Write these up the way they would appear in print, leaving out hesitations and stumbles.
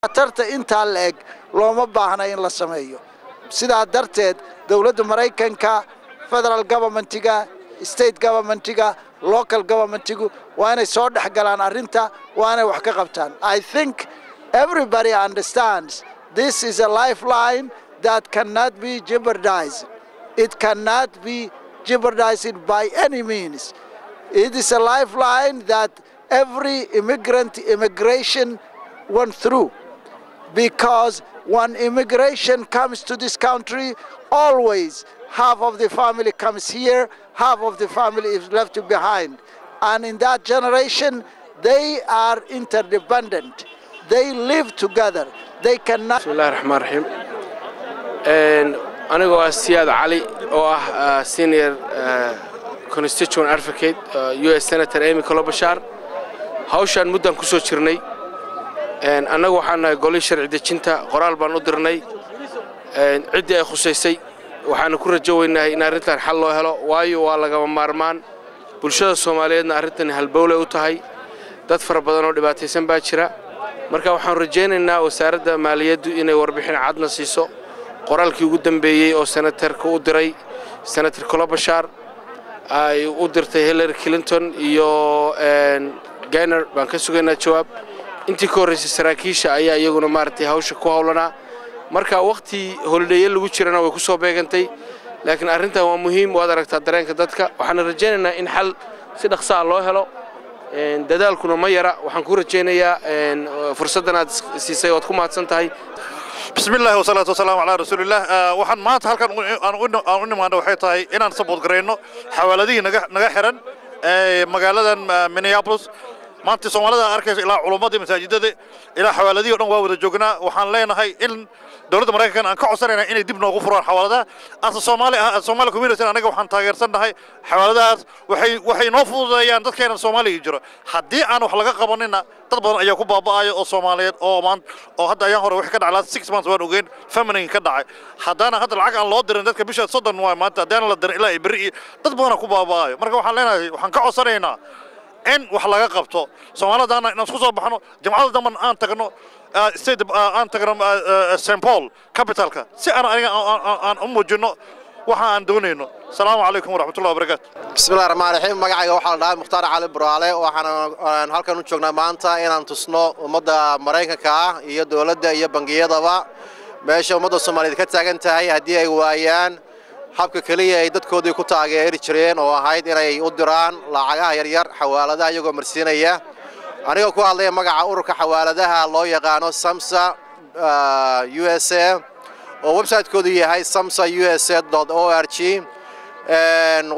Khatarta intaa la eg looma baahna in la sameeyo. Sidaa darteed dowladda Maraykanka, federal governmentiga, state governmentiga, local governmentigu waa inay soo dhex galaan arrinta, waa inay wax ka qabtaan. I think everybody understands this is a lifeline that cannot be jeopardized. It cannot be jeopardized by any means. It is a lifeline that every immigrant immigration went through, because when immigration comes to this country, always half of the family comes here, half of the family is left behind. And in that generation, they are interdependent. They live together. They cannot. Bismillahi raxmaan raxiim. Anigoo ah Siyaad Cali oo ah senior constituent advocate US Senator Amy Klobuchar, hawshaan muddan ku soo jirnay. Annagu waxaan nahay golihii sharci dejinta. Qoraal baan u dirnay ciddii ay khusaysay. Waxaanu ku rajo weynahay in arrintan xal loo helo, waayo waa lagama maarmaan. Bulshada Soomaaliyeedna arrintani halbowlay u tahay. Dad fara badan oo dhibaataysan baa jira. Marka waxaanu rajaynaynaa wasaaradda maaliyaddu inay warbixin cadna siiso qoraalkii ugu dambeeyey oo senatarka u diray, Senator Klobuchar ay u dirtay Hillary Clinton iyo Gainer baan ka sugaynaa jawaab. Intii ka horraysay saraakiisha ayaa iyaguna maaragtay hawsha ku howlanaa. Marka wakhti holiday lagu jirana way ku soo beegantay, laakiin arrintan waa muhiim. Waad aragtaa dareenka dadka. Waxaana rajaynaynaa in xal si dhaqsaa loo helo. Dadaalkuna ma yara. Waxaan ku rajaynayaa fursaddan aad siisay, waad ku mahadsan tahay. Bismi illahi wasalaatu wasalaamu calaa rasuuliillah. Waxaan maanta halkan aan u nimaano waxay tahay inaan support garayno xawaaladihii naga xiran ee magaaladan Minneapolis. Maanta Soomaalida arkayso, ilaa culummadii masaajidada ilaa xawaaladihii o dhan waa wada joognaa. Waxaan leenahay in dowladda Maraykanka aan ka codsanayna inay dib noogu furaan xawaaladaha. Asa Soomaali ah, Soomaali community, anaga waxaan taageersannahay xawaaladahaas. Waxay noo fududeeyaan dadkeena Soomaaliga jiro. Haddii aan wax laga qabanina, dad badan ayaa ku baaba'aya oo Soomaaliyeed oo maanta oo hadda ayaan hore wax ka dhacay, last 6 months waan ogeyn famine ka dhacay. Haddana hadda lacag aan loo dirin dadka, bisha 30 waay maanta, haddaan la dirin ilaa ay berri, dad badan ku baaba'ayo. Marka waxaan leenahay, waxaan ka codsanaynaa in wax laga qabto. Soomaalidana inaan isku soo baxno, jimcada damban aan tagno state, aan tagno St. Paul capitalka, si aan aniga aan u muujino waxa aan doonayno. Asalaamu calaykum waraxmatullahi wabarakaatu. Bismillahi raxmaan raxiim. Magacayga waxaa la dhahay Mukhtaar Cali Buraale. Waxaan halkan u joognaa maanta inaan tusno ummadda Maraykanka ah iyo dowladda iyo bangiyadaba meesha ummadda Soomaaliyeed ka taagan tahay haddii ay waayaan habka keliya ay dadkoodii ku taageeri jireen oo ahayd inay u diraan lacagaha yaryar xawaaladaha iyagoo marsiinaya. Anigoo ku hadlaya magaca ururka xawaaladaha loo yaqaano Samsa USA oo website-koodu yahay samsausa.org,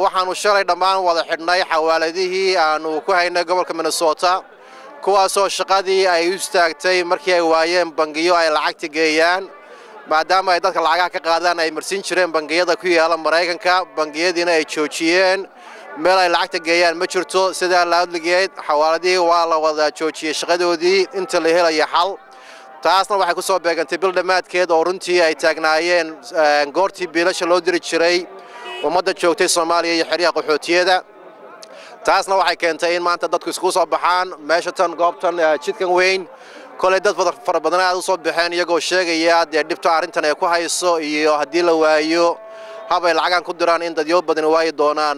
waxaanu shalay dhammaan wada xidhnay xawaaladihii aanu ku haynay gobolka Minnesota, kuwaasoo shaqadii ay u istaagtay markii ay waayeen bangiyo ay lacagta geeyaan, maadaama ay dadka lacagaha ka qaadaan ay marsiin jireen bangiyada ku yaala Maraykanka. Bangiyadiina ay joojiyeen, meel ay lacagta geeyaan ma jirto. Sidaa laadligeed xawaaladihii waa la wada joojiyey shaqadoodii inta la helaya xal. Taasna waxay ku soo beegantay bil dhammaadkeed oo runtii ay taagnaayeen goortii biilasha loo diri jiray ummadda joogtay Soomaaliya iyo xeryaha qaxootiyada. Taasna waxay keentay in maanta dadku isku soo baxaan meesha tan, goobtan jidkan weyn. Kolay dad fara badan aad u soo baxeen iyagoo sheegaya dee dhibta arrintan ay ku hayso, iyo haddii la waayo hab ay lacagaan ku diraan in dadyo badan waayi doonaan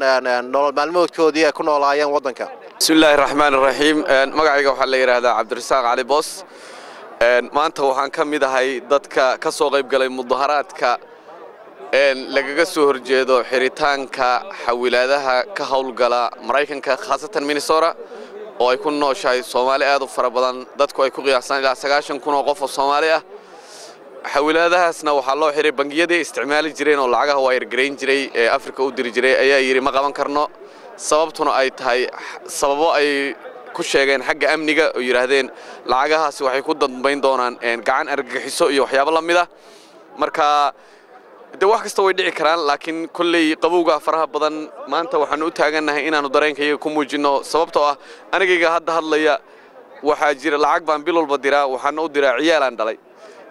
nolol maalmoodkoodii ay ku noolaayeen waddanka. Bismi illaahi raxmaan raxiim. Magacayga waxaa la yidhaahdaa Cabdirasaaq Cali Boos. Maanta waxaan ka mid ahay dadka ka soo qayb galay mudaharaadka lagaga soo horjeedo xiritaanka xawilaadaha ka howlgala Maraykanka, khaasatan Minnesota oo ay ku nooshahay Soomaali aad u fara badan. Dadku ay ku qiyaasaan ilaa 90,000 oo qof oo Soomaali ah. Xawilaadahaasna waxaa loo xiray bangiyadii ay isticmaali jireen oo lacagaha wire garayn jiray ee Afrika u diri jiray ayaa yidhi ma qaban karno, sababtuna ay tahay sababo ay ku sheegeen xagga amniga oo yidhaahdeen lacagahaasi waxay ku dambayn doonaan gacan argagixiso iyo waxyaabo la mid ah. Marka dee wax kasta way dhici karaan, laakiin kolley qabowga faraha badan maanta waxaanu u taagannahay inaannu dareenkayaga ku muujinno, sababtoo ah anigayga hadda hadlaya waxaa jira lacag baan bil walba diraa, waxaana u diraa ciyaalaan dhalay.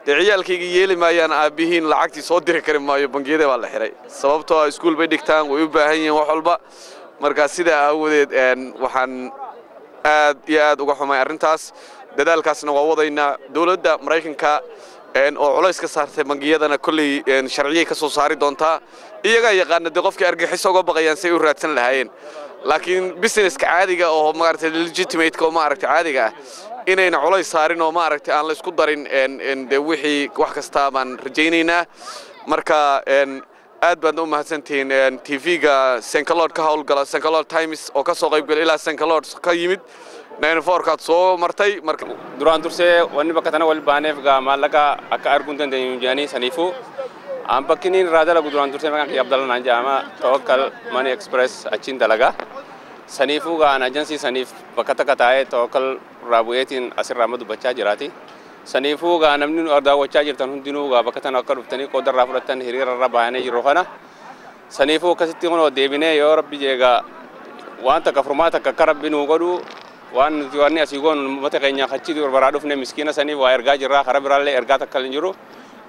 Dee ciyaalkayga yeeli maayaan aabbihiin lacagtii soo diri kari maayo, bangiyada baa la xiray, sababtoo ah iskuul bay dhigtaan, way u baahan yihiin wax walba. Marka sidaa aawadeed waxaan aad iyo aad uga xumay arrintaas. Dadaalkaasna waa wadaynaa. Dowladda Maraykanka oo culays ka saartay bangiyadana kolley sharciyay ka soo saari doontaa. Iyagaa yaqaana dee qofkii argaxiso uga baqayaan say u raadsan lahaayeen, laakiin businesska caadiga oo maaragtay legitimate oo maaragtay caadiga ah inayna culays saarin oo maaragtay aan la isku darin dee wixii wax kasta baan rajaynaynaa. Marka aad baadna u mahadsantihiin TV-ga St. Cloud ka howlgala, St. Cloud Times, oo ka soo qaybgalay ilaa St. Cloud ka yimid, 94kaad soo martay marka. Duraan dursee wanni bakka tana wal baaneef gaa maallaqa akka arguu hin dandeenyu jedhanii, saniifuu aan bakki inni irraa dalagu duraan dursee maqaan kiyya Abdalla naan jedhama. Tawakkal Money Express achiin dalaga. Saniifuu gaan ajansii saniif bakka takka taa'ee Tawakkal irraa bu'eetiin asirraa amma dubbachaa jiraati. Saniifuu gaa namni nu daawwachaa jirtan hundinuu gaa bakka tana akka dhuftanii qooda irraa fudhattan hiriira irra baanee jiru kana. Saniifuu akkasitti kunoo deebinee yoo Rabbi jeegaa waan takka furmaata takka akka Rabbi nuu godhu, waan nuti wanni asii goonu uummata keenya achi biraa dhufne miskiina saniif waa ergaa jirraa, karaa biraallee ergaa takka hin jiru.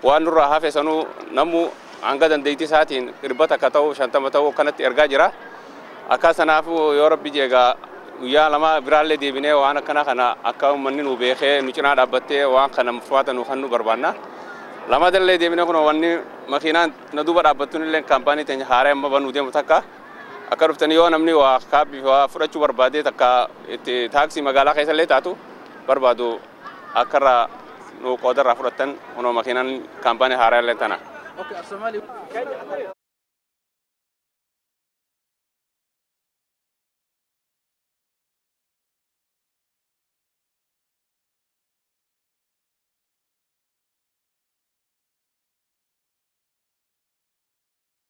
Waan nurraa hafe sanuu namu hanga dandeettii isaatiin 100 ta'uu, 50 ta'uu akkanatti ergaa jira. Akka sanaafuu yoo Rabbi jeegaa guyyaa 2 biraallee deebinee waan akkana kana akka uummanni nu beekee nu cinaa dhaabbattee waan kana furmaata nu kan nu barbaanna. Lamadallee deebinee kun wanni makiinaan na duuba dhaabbattuun illee kaampaanii teenya haaraa amma banuu deemu takka akka dhuftanii yoo namni waa kaabbii waa fudhachuu barbaadee takka itti taaksii magaalaa keessa illee taatu barbaadu akka irraa nu qooda irraa fudhattan kunoo makiinaan kaampaanii haaraa illee tana.